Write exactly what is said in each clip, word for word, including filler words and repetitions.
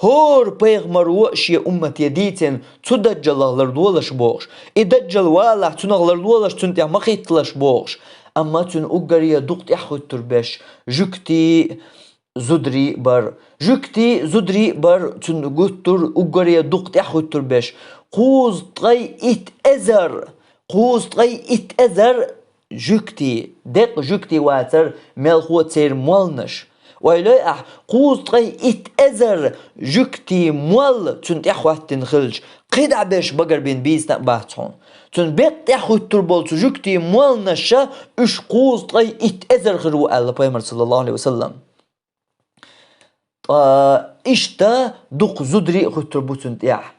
ХӀора пайхамаро шен уммате дийцина, цу даджалах лардолаш бохуш. И даджал валахь, цунах лардолаш, цунна тӀехь ма хӀитталаш бохуш. Амма цуьнан уггаре дукха тӀаьхьахӀуьттур беш жуьгтий, зударий бар. Жуьгтий, зударий бар, цуьнан гуттар а уггаре дукха тӀаьхьахӀуьттур беш. Кхузткъе итт эзар, кхузткъе итт эзар жуьгтий, деккъа жуьгтий вацар, мелхо церан молланаш. Ойла йой ахь, кхузткъе итт эзар жуьгтий молла цунна тӀаьхьахӀоьттина хилча, кхидӀа беш багарбина бийцина а бац хьуна. Цуьнан беккъа тӀаьхьахӀуьттур болу цу жуьгтий молланаша уьш кхузткъе итт эзар хир ву аьлла пайхамар, саллаллаху Ӏалайхи ва саллам. Ткъа иштта дукха зударий а хӀуьттур бу цунна тӀехь.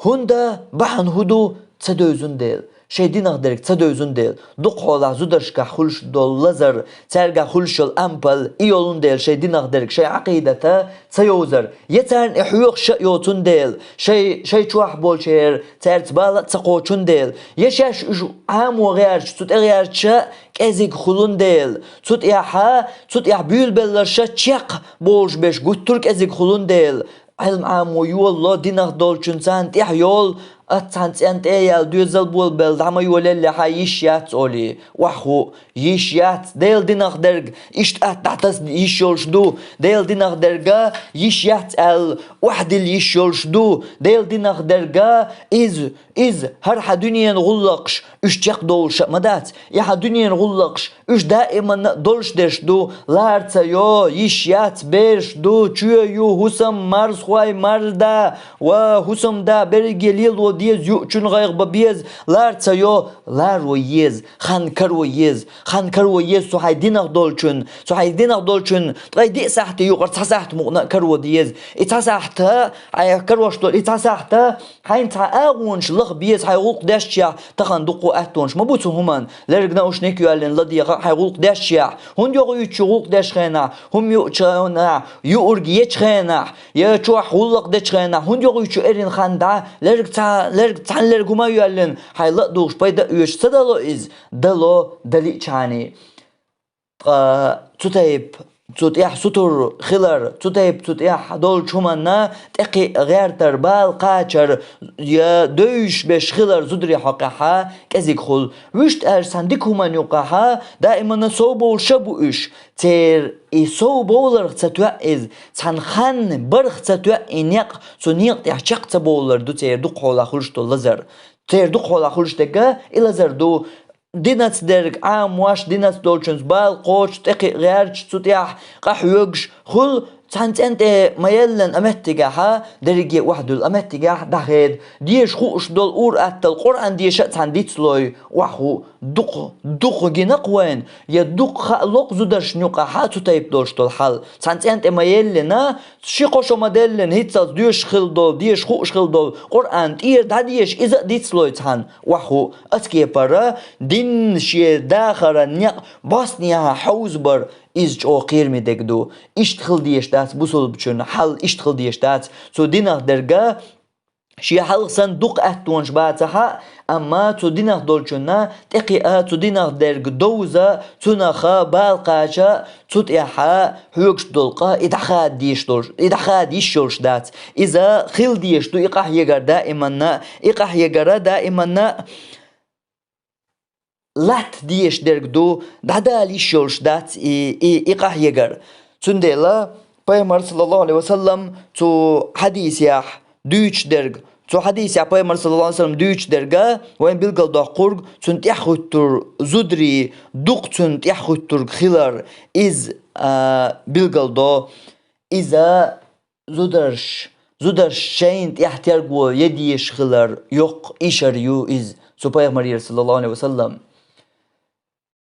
ХӀунда бахьана хӀун ду? Ца девзина дела. Шайн динах дерг ца девзина дела. Дукха хьолахь зударшкахь хуьлуш долу лазар, цаьргахь хуьлуш йолу ампал, и йолун дела шайн динах дерг, шайн Ӏакъидата ца йовзар. Я царна и хьоьхуш а йоцун дела, шайн, шайн чохь болчеран цаьрца бала а ца кхочун дела. Я шаьш уьш Ӏамо гӀерташ, цу тӀе гӀерташ а кӀезиг хуьлун дела. Цу тӀехьа, цу тӀехь буьйлабелларш а чекх болуш беш гуттар а кӀезиг хуьлун дела. Ӏилма Ӏамо йолало, динах долчун царна тӀехь йолу, ат цхьана цӀен тӀе яьлла доьзал болабелла, дӀа ма йолаеллехьа йиш яц олий, охьахуу, йиш яц, Делан динах дерг иштта атта дӀатаса йиш йолуш ду, Делан динах дерга йиш яц аьлла, охьадилла йиш йолуш ду, Делан динах дерга иза, иза, хӀара хьан дуьненан гӀуллакхаш, уьш чекхдовлуш а ма дац, и хьан дуьненан гӀуллакхаш, уьш даиманна а долуш дерш ду, лара ца йо, йиш яц, бераш ду, чоь ю, хӀусам, марзхой, марзда, ва хӀусамда берриге лело деза, юучун гӀайгӀа бан беза, лара ца йо, ларо еза, хан каро еза, хан каро еза цу хьайн динах долчун, цу хьайн динах долчун, ткъе диъ сахьте юкъара цхьа сахьт мукъана а каро деза. И цхьа сахьт, хьайн карош долу и цхьа сахьт, хьайна цхьа агӀонаш лаха беза хьайн гӀуллакх дешчехь, тахана дуккха а аттонаш ма бу цу хӀуманна, лерриг наушник йоьллина ладегӀа хьайн гӀуллакх дешчехь. ХӀунда йогӀуьйтучу гӀуллакх деш хенахь, хӀума юучу хенахь, юург ечу хенахь, я чохь гӀуллакх дечу хенахь, хӀунда йогӀуьйтучу эрна хан дӀа, лерриг цхьа, лерриг цхьана лерриг хӀума йоьллина, хьайн ла а дугӀуш пайда а оьцуш ца дало иза, дало далиъчхьаний. Ткъа цу тайпа, цу тӀехь сутур хилар, цу тайпа, цу тӀехь долчу хӀуманна тӀекхиъ гӀертар, бала кхачар, я девзаш беш хилар зударий хьокъехьа кӀезиг хуьлу. Вуьшта аьлча цхьана дика хӀуманна юккъехьа даиманна совбовлуш а бу уьш. Церан и совбовларх ца тоьа иза, цхьана хан барх ца тоьа и некъ, цу некъа тӀехь чекх ца бовлар ду церан дукха хьолахь хуьлуш долу лазар. Церан дукха хьолахь хуьлуш дерг и лазар ду. Динаца дерг Ӏамош, динаца долчуьнца бала кхочуш, тӀекхиъ гӀерташ, цу тӀехь къахьоьгуш хуьлу, цхьана цӀен тӀе ма еллина а меттигехьа, дерриге охьадуьллу а меттигехь дӀахеда. Деша хууш долу ур-атталла Къуръан деша а цхьана дицлой, охьахуу. Дукха, дукха гина-кх вайна, я дукха хаало-кх зударшна юкъахьа цу тайпа долуш долу хьал. Цхьана цӀен тӀе ма еллина, ши-кхо шо ма деллина, хӀинццалц доьшуш хила долу, деша хууш хила долу Къуръан тӀера дӀадеша, иза а дицлой цхьана, охьахуу. Оцу кепара дин шен дахаран некъ боснехьа хьовзабар, иза чӀогӀа кхераме дерг ду. Иштта хила дезаш дац бусулбачун хьал, иштта хила дезаш дац. Цу динах дерга шен хьалха санна дукха аттонаш бацахьа, амма цу динах долчунна тӀекхиа, цу динах дерг довза, цунах бала кхача, цу тӀехьа хьоьгуш долу къа и дӀахада дезаш долуш, и дӀахада йиш йолуш дац. Иза хила дезаш ду и къахьегар даиманна, и къахьегара даиманна латта дезаш дерг ду, дӀадала йиш йолуш дац и, и, и къахьегар. Цундела Пайхамар, саллаллаху Ӏалайхи ва саллам, цу хьадисехь дуьйцуш дерг, цу хьадисехь Пайхамар, саллаллаху Ӏалайхи ва саллам, дуьйцуш дерга вайн билгалдоккхург, цунна тӀаьхьахӀуьттур зударий, дукха цунна тӀаьхьахӀуьттург хилар, иза, а, билгалдо. Иза зударш, зударш шайна тӀехь терго я дезаш хилар йоккха ишар ю иза, цу Пайхамарера, саллаллаху Ӏалайхи ва саллам.